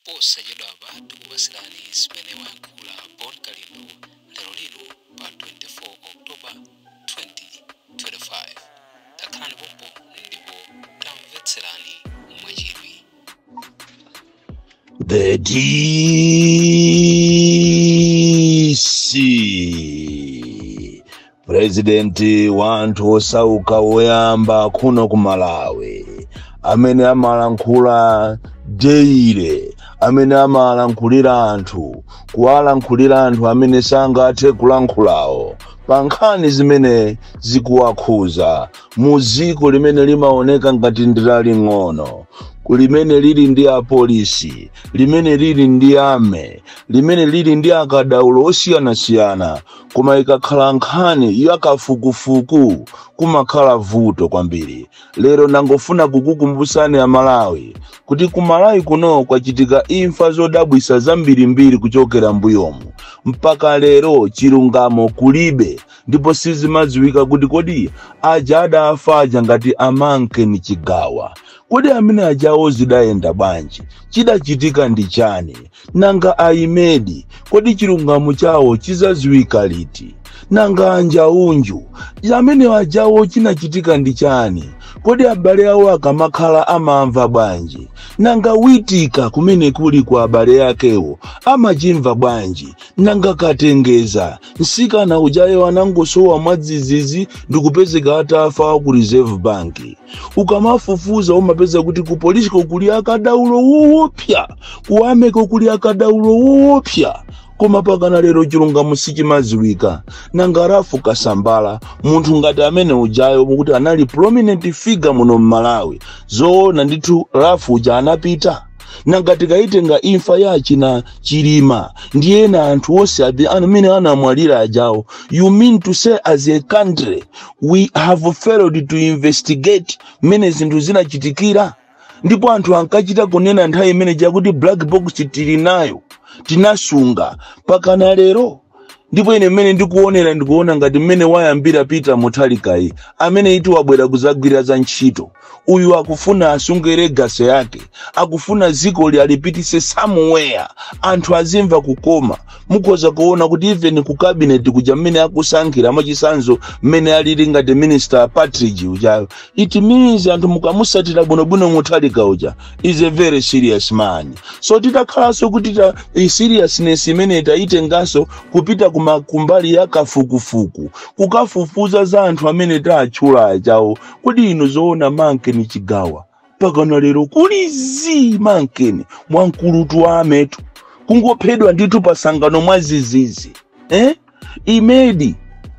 Posachedwapa tikupatsirani zimene wayankhula Bon Kalindo lero lino pa 24 October 2025. Takhalani pompo ndipo tamvetserani mwachidwi. The DC, President wa anthu osauka woyamba kuno ku Malawi, amene amalankhula daily, amene amalankhulira anthu, kuwalankhulira anthu amene sangathe kulankhulawo pa nkhani zimene zikuwakhuza mu dziko limene limaoneka ngati ndi laling'ono, limene lili ndi apolisi, limene lili ndi army, limene lili ndi akadaulo osiyanasiyana, koma ikakhala nkhani yakafukufuku kumakhala vuto kwambiri. Lero ndangofuna kukukumbusani Amalawi kuti ku Malawi kuno kwachitika imfa zodabwisa zambirimbiri kuchokera mbuyomu mpaka lero, chilungamo kulibe, ndipo sizimadziwika kuti kodi aja adafa aja ngati amankeni Chigawa, kodi amene ajawo zidayenda bwanji? Chidachitika ndi chani? Nanga aimedi, kodi chilungamo chawo chizadziwika liti? Nanga Anjaunju amene ajawo chinachitika ndi chani? Kodi abale awo akamakhala amamva bwanji? Nanga Witika kumene kuli kwa abale akewo amachimva bwanji? Nanga Katengeza, msikana ujayo anangosowa mwadzidzidzi ndikupezeka atafa ku Reserve Bank. Ukamafufuza umapeza kuti ku polisiko kuli akadaulo woopsa, ku army ko kuli akadaulo woopsa, koma pakana lero chilungamo sichimadziwika. Nanga Ralph Kasambara, munthu ngati amene ujayo mukuti anali prominent figure muno mMalawi, zoona ndithu Ralph uja anapita? Nanga tikayitenga imfa ya achina Chilima ndi ena anthu onse amene anamwalira ajawo, you mean to say as a country we have failed to investigate mmene zinthu zinachitikira? Ndipo anthu ankachita kunena nthawi imene chakuti black box tili nayo, tinasunga, pakana lero. Ndipo ine mmene ndikuonera, ndikuona ngati mmene wayambira Peter Mutharikayi, amene iti wabwera kuzagwira za ntchito, uyu akufuna asunge legacy yake, akufuna dziko alipitise somewhere, anthu azimva kukoma. Mukhoza kuona kuti even ku cabinet kuja mmene akusankhira, mwachitsanzo mmene alili ngati Minister Patrick ujayo, it means anthu mukamusatira bwinobwino, Mutharika uja is a very serious man. So titakhalanso kuti seriousness imene tayitenganso kupita kumbali ya kafukufuku, kukafufuza za anthu amene tatchula ajawo, kodi inu zoona Mankeni Chigawa pakana lero kuli zii? Mankeni mwamkulutu wa ametu kungophedwa ndithu pasangano mwazizizi, eh? Imedi,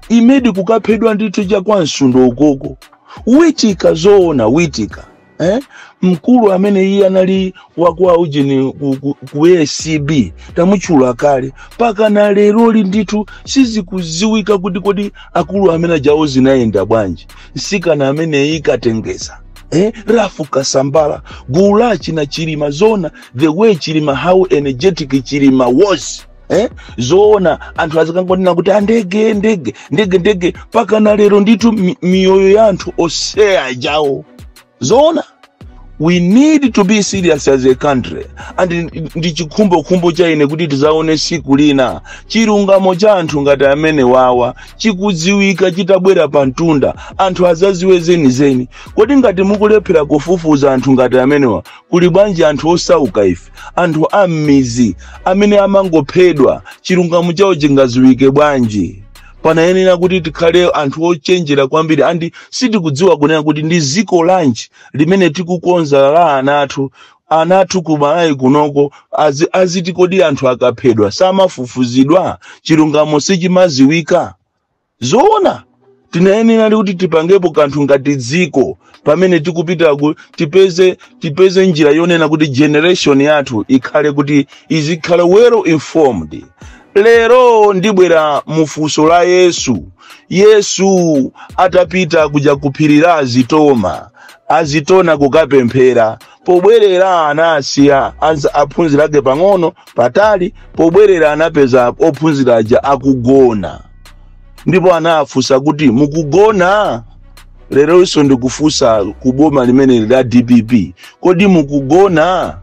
Imedi kukaphedwa ndithu cha Msundo ukoko. Witika, zoona Witika, eh? Mkulu amene iye anali waku ujeni ku ACB, tamutchula kale, pakana leroli ndithu sizikuziwika kuti kodi akulu amene ajawo zinayenda bwanji. Msikana amene ikatengeza, eh? Ralph Kasambara, gulu la china Chilima, zona the way Chilima, how energetic Chilima was, eh? Zoona anthu azikangonena kuti andege, ndege, ndege, ndege, pakana lero ndithu miyoyo ya anthu oseya ajawo. Zoona we need to be serious as a country, and ndi chikhumbokhumbo cha ine kuti tizaone siku lina chilungamo cha anthu ngati amene wawa chikudziwika, chitabwera pa mtunda, anthu azaziwe zenizeni. Kodi ngati mukulephera kufufuza anthu ngati amenewa, kuli bwanji anthu osauka ife, anthu a m'mizi amene amangophedwa? Chilungamo chawo chingaziwike bwanji? Panayenera kuti tikhale anthu ochenjera kwambiri, and sitikudziwa kunena kuti ndi ziko lanji limene tikukonza la ana athu. Ana athu ku Malawi kunoko aziti kodi anthu akaphedwa samafufuzidwa? Chilungamo sichimaziwika? Zoona tinayenera kuti tipangepo kanthu ngati dziko pamene tikupita tipeze njira yonena kuti generation yathu ikhale kuti izikhala well informed. Lero ndibwera mufunso la Yesu. Yesu atapita kuja kuphiri la Azitoma, Azitona, kukapemphera, pobwerera anasiya aphunzira ake pang'ono patali. Pobwerera anapeza ophunzira aja akugona, ndipo anafunsa kuti, "Mukugona?" Leronso ndikufunsa kuboma limene la DPP, kodi mukugona?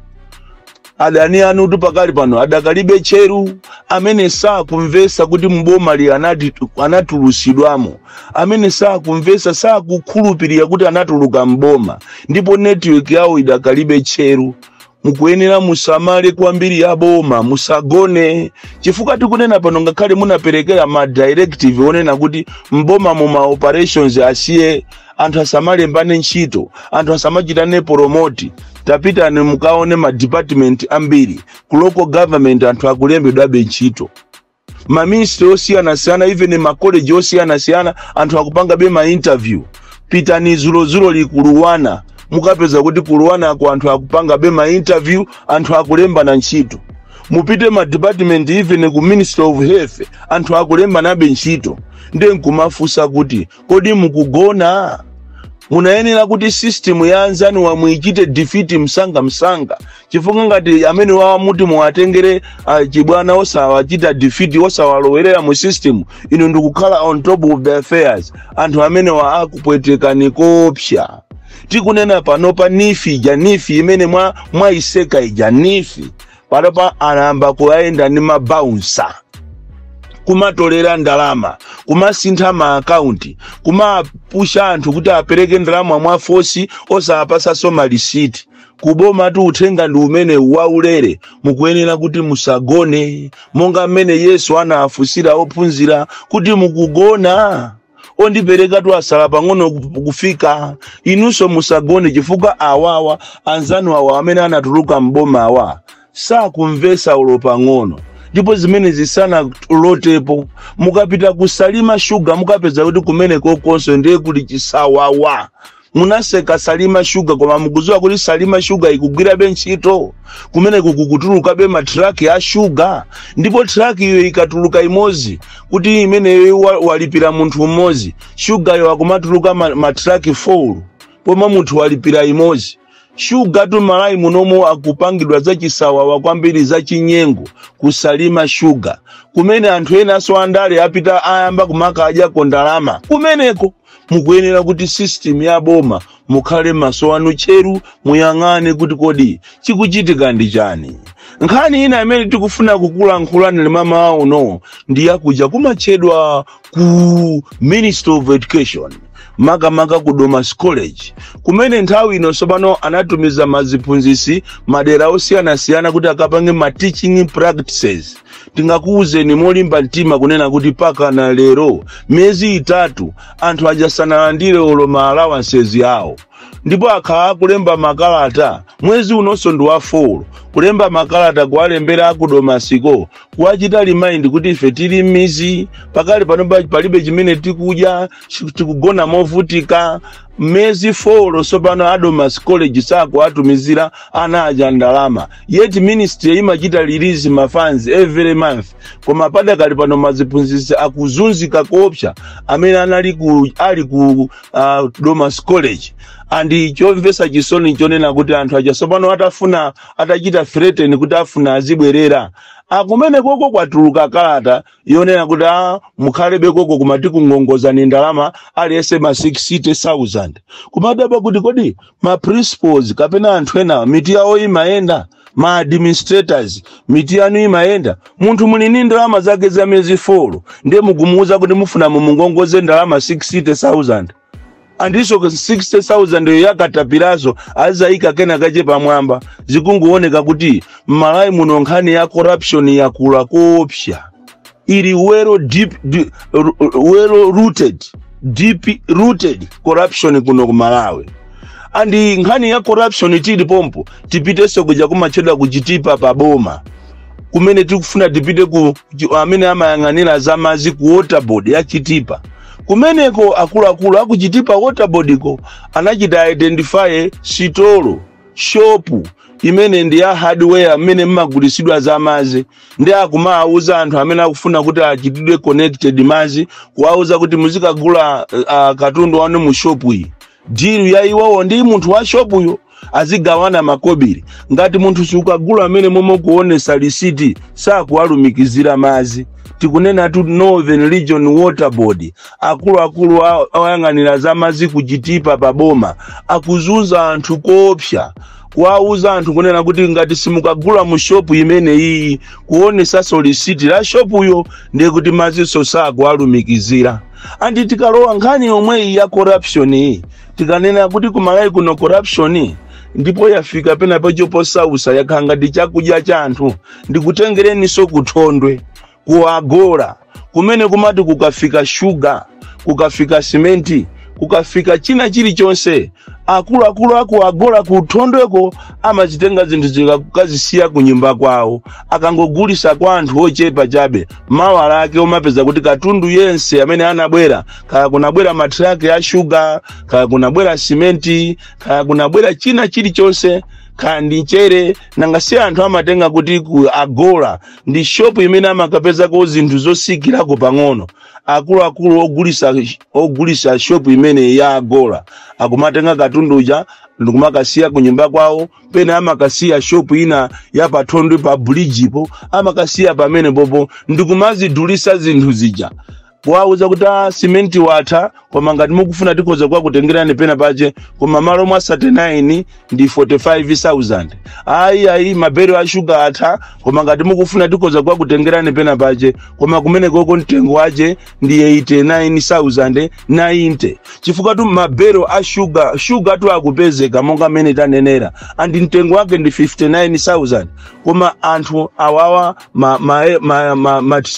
Adani anu tu pakali pano adakalibe cheru, amene sakumvesa kuti mboma li anatulusidwamo, amene sakumvesa, sakukhulupirira kuti anatuluka mboma, ndipo network yawo idakalibe cheru. Mukuyenera musamale kwambiri ya boma, musagone, chifukwa tikunena pano, ngakhale munaperekera ma directive onena kuti mboma mu ma operations asiye, anthu asamalembane ntchito, anthu asamachitane promote, tapitani mukaone ma department ambiri ku local government, anthu akulembedwabe ntchito, ma ministry osiyanasiyana, even ma college osiyanasiyana, anthu akupangabe ma interview. Pitani zulozulo li ku LUANAR, mukapeza kuti ku LUANAR ko anthu akupangabe ma interview, anthu akulembana ntchito. Mupite ma department, even ku Ministry of Health, anthu akulembanabe ntchito. Ndiye nkumafunsa kuti, kodi mukugona? Munayenera kuti system ya anzanu wamuichite defeat msanga msanga, chifukwa ngati amene wawa muti muwatengere chibwana, osawachita defeat, osawalowerera mu system, inu ndikukhala on top of the affairs, anthu amene wa akupwetekani kopsa. Tikunena panopa, NEEF ija, NEEF imene mwaiseka ija, NEEF panopa anayamba kuyenda ndi ma bouncer, kumatolera ndalama, kumasintha ma akaunti, kumapusha anthu kuti apereke ndalama mwa force, osapasanso malisiti kuboma. Tu uthenga ndi umene waulere. Mukuyenera kuti musagone, monga mmene Yesu anaafusira ophunzira kuti, "Mukugona? Ondiperekatu asala pang'ono kufika." Inunso musagone, chifukwa awawa anzanu awa amene anatuluka mboma awa sakumvesa ulo pang'ono, ndipo zimene zisanalotepo. Mukapita ku Salima Shuga, mukapeza kuti kumene kokonso ndiye kuli chisawawa. Munaseka Salima Shuga, koma mukudziwa kuti Salima Shuga ikugwirabe ntchito? Kumene kukutulukabe matraki a shuga, ndipo traki iyo ikatuluka imodzi, kuti imeneyo walipira munthu mmodzi, shugayo akumatuluka matraki 4, pomwe munthu walipira imodzi. Shuga tu Malawi munomo akupangidwa zachisawawa kwambiri, zachinyengo ku Salima Shuga, kumene anthu enanso andale apita, ayamba kumakadya ndalama kumeneko. Mukuyenera kuti system ya boma mukhale maso anu cheru, muyang'ane kuti kodi chikuchitika ndi chani. Nkhani ina imene tikufuna kukulankhulani limamawa uno ndi yakuja kumatchedwa ku Ministry of Education, makamaka ku Domasi College, kumene nthawi ino tsopano anatumiza maziphunzisi madera osiyanasiyana kuti akapange ma teaching practices. Tingakuwuzeni molimba mtima kunena kuti pakana lero, miyezi 3, anthu aja sanalandire olo ma allowances yawo, ndipo akhala akulemba makalata. Mwezi unonso ndi wa 4 kulemba makalata, kuwalembera aku Domasiko, kuwachita remind kuti ife tili m'mizi pakali pano, palibe chimene tikudya, tikugona movutika. Miyezi 4 tsopano a Domasi College sakuwatumizira ana aja ndalama, yet ministry imachita release ma funds every month. Koma padakali pano maziphunzitsi akuzunzika koopsa amene anali ku ali ku Domasi College. And chomvetsa chisoni chonena kuti anthu aja tsopano atafuna, atachita threaten kuti afuna azibwerera akumene koko, kwatuluka kalata yonena kuti a mukhalebe koko, koma tikungongozani ndalama aliyense ma 60,000. Kumadabwa kuti kodi ma principals kapena anthu ena miti yawo imayenda? Ma administrators, miti yanu imayenda? Munthu muli ndi ndalama zake za miyezi 4, ndiye mukumuwuza kuti mufuna mumungongoze ndalama 60,000, andiso 60,000 yo yakatapirazo azayika kena kache pamwamba. Zikungooneka kuti m'Malawi muno nkhani ya corruption yakula koopsa, ili well deep, well rooted, deep rooted corruption kuno ku Malawi. And nkhani ya corruption tili pompo, tipitenso kuja kumatchedwa kuchitipa pa boma, kumene tikufuna tipite ku amene amayang'anira za madzi ku Water Board ya Chitipa. Kumeneko akuluakulu akuchitipa Water Board ko anachita identify sitolo, shopu imene ndi ya hardware mmene mmagulisidwa za madzi, ndi akumawuza anthu amene akufuna kuti achitidwe connected madzi, kuwauza kuti muzikagula katundu wanu mu shopu iyi. Deal ya iwowo ndi munthu wa shopuyo, azigawana makobiri. Ngati munthu sukagula amene momwe kuonesa lisiti, sakuwalumikizira madzi. Tikunena tu Northern Region Water Board, akuluakulu oyang'anira za madzi kuchitipa paboma akuzunza anthu koopsa. Kuwauza anthu kunena kuti ngati simukagula mu shopu imene iyi, kuonesanso lisiti la shopuyo, ndiye kuti mazinso sakuwalumikizira. And tikalowa nkhani yomweyi ya corruption iyi, tikanena kuti kuMalawi kuno corruption ndipo yafika pena pochosausa, yakhala ngati chakudya cha anthu. Ndikutengereninso kuThondwe, kuAgora, kumene kumati kukafika shuga, kukafika simenti, kukafika china chilichonse, akuluakulu aku Agora kuThondweko amazitenga zinthu zikakazisiya ku nyumba kwawo. Akangogulisa kwa anthu ochepa chabe, mawa lake umapeza kuti katundu yense amene anabwera, kaya kunabwera matraki a shuga, kaya kunabwera simenti, kaya kunabwera china chilichonse, kaya ndi mchere, nanga si anthu amatenga kuti ku Agora ndi shopu imene amakapezako zinthu zosikirako pang'ono. Akuluakulu ogulisa shopu imene ya Agora akumatenga katundu uja ndikumakasiya ku nyumba kwawo. Pena amakasiya shopu ina ya paThondwe pa bridge-po, amakasiya pamene popo ndikumazidulisa zinthu zija, kuwauza kuti, "Ah, simenti watha, koma ngati mukufuna tikhoza kukakutengerani pena pache, koma malo mwa 39 ndi 45,000. Ayi, ayi, mabero a shuga atha, koma ngati mukufuna tikhoza kukakutengerani pena pache, koma kumene koko mtengo wache ndi 89,090," Chifukwa tu mabero a shuga, shuga tu akupezeka monga mmene tanenera, and mtengo wake ndi 59,000, koma anthu awawa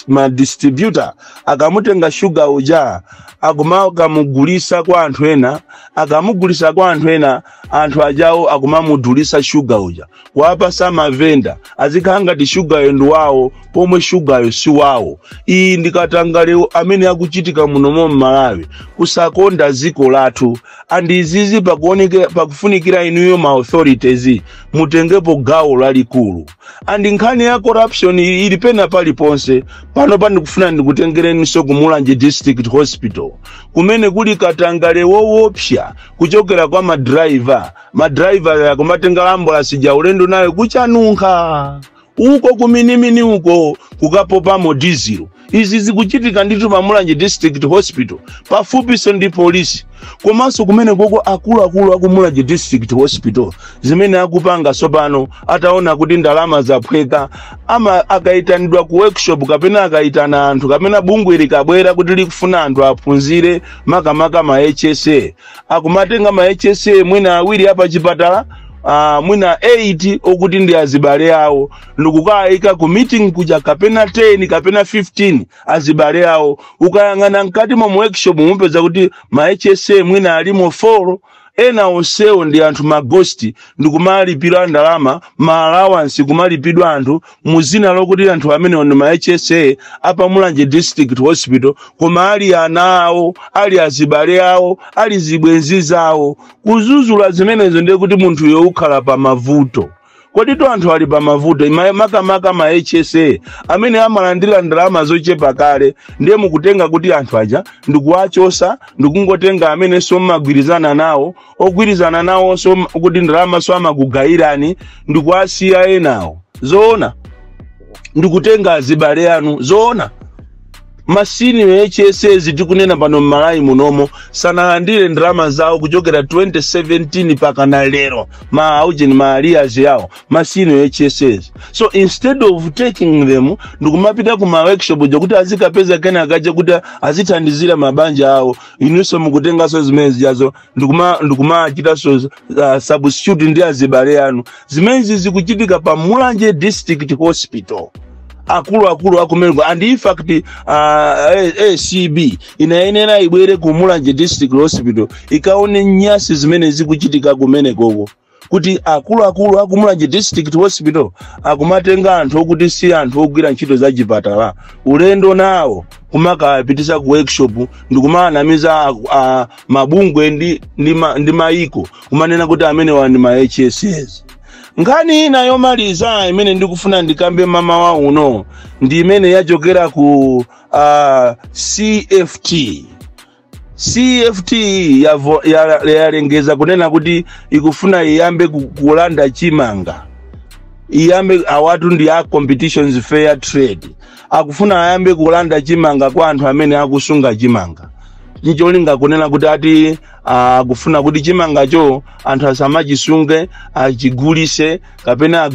ma distributor akamutenga shuga uja akumakamugulisa kwa anthu ena. Akamugulisa kwa anthu ena, anthu ajawo akumamudulisa shuga uja kuwapasa mavenda, azikhala ngati shugayo ndi wawo pomwe shugayo si wawo. Iyi ndi katangale amene akuchitika munomo mMalawi, kusakonda dziko lathu. And izizi pakufunikira inuyo ma authorities mutengepo gawo lalikulu. And nkhani ya corruption ili pena paliponse. Pano pandikufuna ndikutengereninso ku Mulanje District Hospital, kumene kuli katangale woopsa kuchokera kwa madraiva. Madraiva akumatenga ambulance ja ulendo nayo kuchanunkha uko, kuminimini uko, kukapopamo dizilo. Izi zikuchitika ndithu pa Mulanje District Hospital, pafupiso ndi polisi. Komanso kumene koko akuluakulu aku Mulanje District Hospital, zimene akupanga tsopano ataona kuti ndalama zaphweka, ama akayitanidwa ku workshop kapena akayitana anthu kapena bungwe likabwera kuti likufuna anthu aphunzire, makamaka ma HSA, akumatenga ma HSA mwina awiri apa chipatala, mwina 8 okuti ndi azibale awo, ndikukayika ku meeting kuja, kapena 10 kapena 15 azibale awo. Ukayang'ana mkati mwa workshop mupeza kuti ma HSA mwina alimo 4, ena onsewo ndi anthu ma ghost, ndikumalipira ndalama ma allowance, kumalipidwa anthu muzina lokuti anthu amene ndi ma HSA apa Mulanje District Hospital, koma ali ana awo, ali azibale awo, ali zibwenzi zawo. Kuzuzula zimenezo ndiye kuti munthuyo ukhala pa mavuto. Kodi to anthu ali pa mavuto, makamaka ma HSA amene amalandira ndalama zochepa kale, ndiye mukutenga kuti anthu aja ndikuwachosa, ndikungotenga amene mmagwirizana nawo, ogwirizana nawonso kuti ndalama so amakugayirani, ndikuwasiya enawo? Zoona? Ndikutenga azibale anu? Zoona? Ma senior HSAs tikunena pano m'Malawi munomo sanalandire ndalama zawo kuchokera 2017 pakana lero, ma aujeni ma arrears yawo, ma senior HSAs. So instead of taking them ndikumapita ku ma workshop kuti azikapeza kenakache kuti azithandizira mabanja awo, inunso mukutenganso zimene zijazo ndikumachitanso substitute ndi azibale anu. Zimenezi zikuchitika pa Mulanje District Hospital, akuluakulu akumeneko. And in fact, ACB inayenera ibwere ku Mulanje District Hospital ikaone nyasi zimene zikuchitika kumenekoko, kuti akuluakulu aku Mulanje District Hospital akumatenga anthu okuti si anthu ogwira ntchito za chipatala, ulendo nawo kumakapitisa ku workshop, ndikumanamiza mabungwe ndi maiko, kumanena kuti amenewa ndi ma HSAs. Nkhani ina yomaliza imene ndikufuna ndikambe mamawa uno ndi imene yachokera ku CFT. CFT yalengeza kunena kuti ikufuna iyambe kulanda chimanga. Iyambe awatu ndi a Competitions Fair Trade, akufuna ayambe kulanda chimanga kwa anthu amene akusunga chimanga. Ncholinga kunena kuti ati akufuna kuti chimangacho anthu asamachisunge, achigulise kapena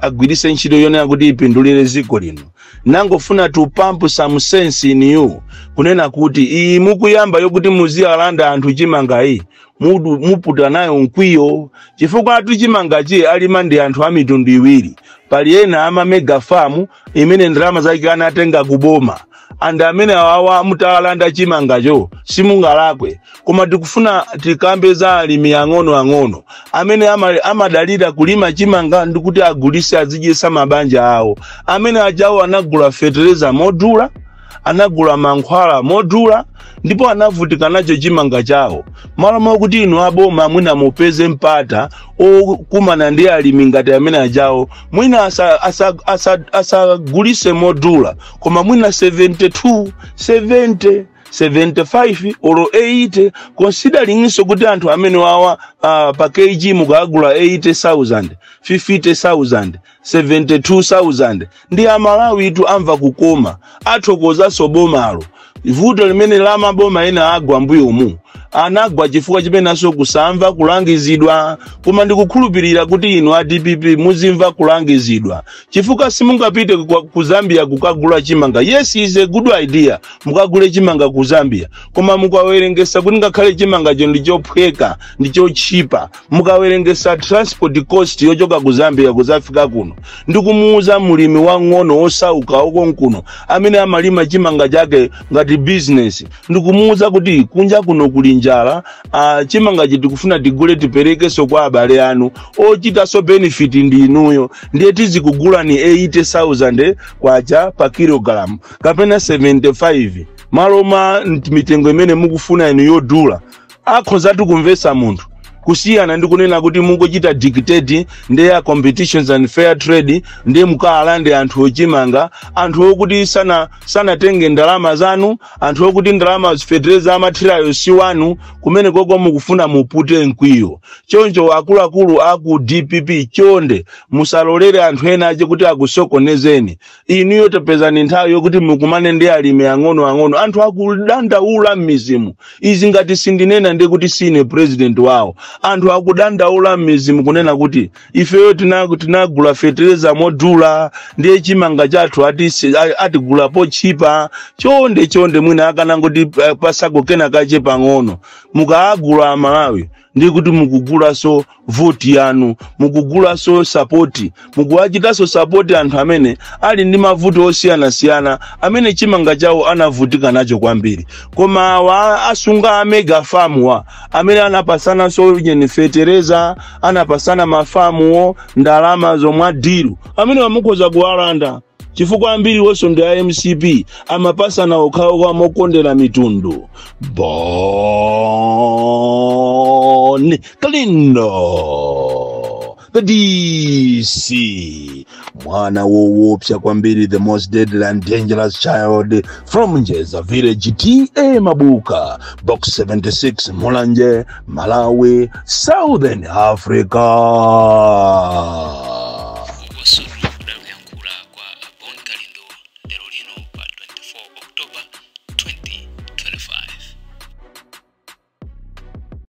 agwirise ntchito yonena kuti ipindulire dziko lino. Nangofuna to pump some sense in you, kunena kuti iyi mukuyamba yokuti muziyalanda anthu chimangayi, muputa nayo mkwiyo, chifukwa atu chimangachi alima ndi anthu a mitundu iwiri. Pali ena ama mega farm imene ndalama zake anatenga kuboma, and amene awawa mutalanda chimangacho simungalakwe. Koma tikufuna tikambe za alimi ang'onoang'ono amene amadalira kulima chimanga ndikuti agulise, azidyesa mabanja awo. Amene ajawo anagula fetereza modula, anagula mankhwala modula, ndipo anavutika nacho chimanga chawo. Malo mokuti inu aboma mwina mupeze mpata okumana ndi alimi ngati amene ajawo, mwina asagulise modula, koma mwina 72, 70, 75 olo 80, consideringinso kuti anthu amene wawa pa kg mukagula 80,000, 50,000, 72,000, ndi Amalawi itu amva kukoma, athokozanso bomalo. Vuto limene la maboma ena agwa mbuyomu, anagwa chifukwa chimenenso kusamva kulangizidwa. Koma ndikukhulupirira kuti inu a DPP muzimva kulangizidwa, chifukwa simungapite ku Zambia kukagula chimanga. Yes, is a good idea mukagule chimanga ku Zambia, koma mukawerengesa kuti ngakhale chimangacho ndi chophweka, ndi chochipa, mukawerengesa transport cost yochoka ku Zambia kuzafika kuno, ndikumuuza mulimi wang'ono osauka okonkuno amene amalima chimanga chake ngati business, ndikumuuza kuti kunja kuno kuli njala, chimangachi tikufuna tigule, tiperekenso kwa abale anu, ochitanso benefit ndi inuyo, ndiye tizikugula ni 80,000 kwacha pa kilogram kapena 75, malo ma mitengo imene mukufuna inu yodula. Akhozatu kumvetsa munthu, kusiyana ndi kunena kuti mungochita dictate ndi ya Competitions and Fair Trade, ndiye mukalande anthu ochimanga, anthu okuti sanatenge ndalama zanu, anthu okuti ndalama fetereza amathirayo si wanu. Kumene koko mukufuna mupute mkwiyo. Choncho akuluakulu aku DPP, chonde musalolere anthu ena ache kuti akusokonezeni inuyo. Tapezani nthawi yokuti mukumane ndi alimi ang'onoang'ono. Anthu akudandaula m'mizimu. Izi ngati sindinena, ndi kuti sine president wawo. Anthu akudandaula m'mizimu kunena kuti ifeyo tinagula fetereza modula, ndiye chimanga chathu atigulapo chipa. Chonde chonde, mwina akanangoti pasako kena kache pang'ono. Mukaagula Amalawi, ndi kuti mukugulaso voti yanu, mukugulaso support, mukuwachitanso support anthu amene ali ndi mavuto osiyanasiyana, amene chimanga chawo anavutika nacho kwambiri. Koma awa asunga a mega farm wa amene anapasananso nyeni fetereza, anapasana mafamuwo ndalama zomwe deal, amene amukhoza kuwalanda chifukwa ambiri wonso ndi a MCP, amapasana okhaokha mokondera mitundu. Bon Kalindo, the DC, mwana woopsa kwambiri, the most deadly and dangerous child from Njeza village, TA Mabuka, Box 76, Mulanje, Malawi, Southern Africa.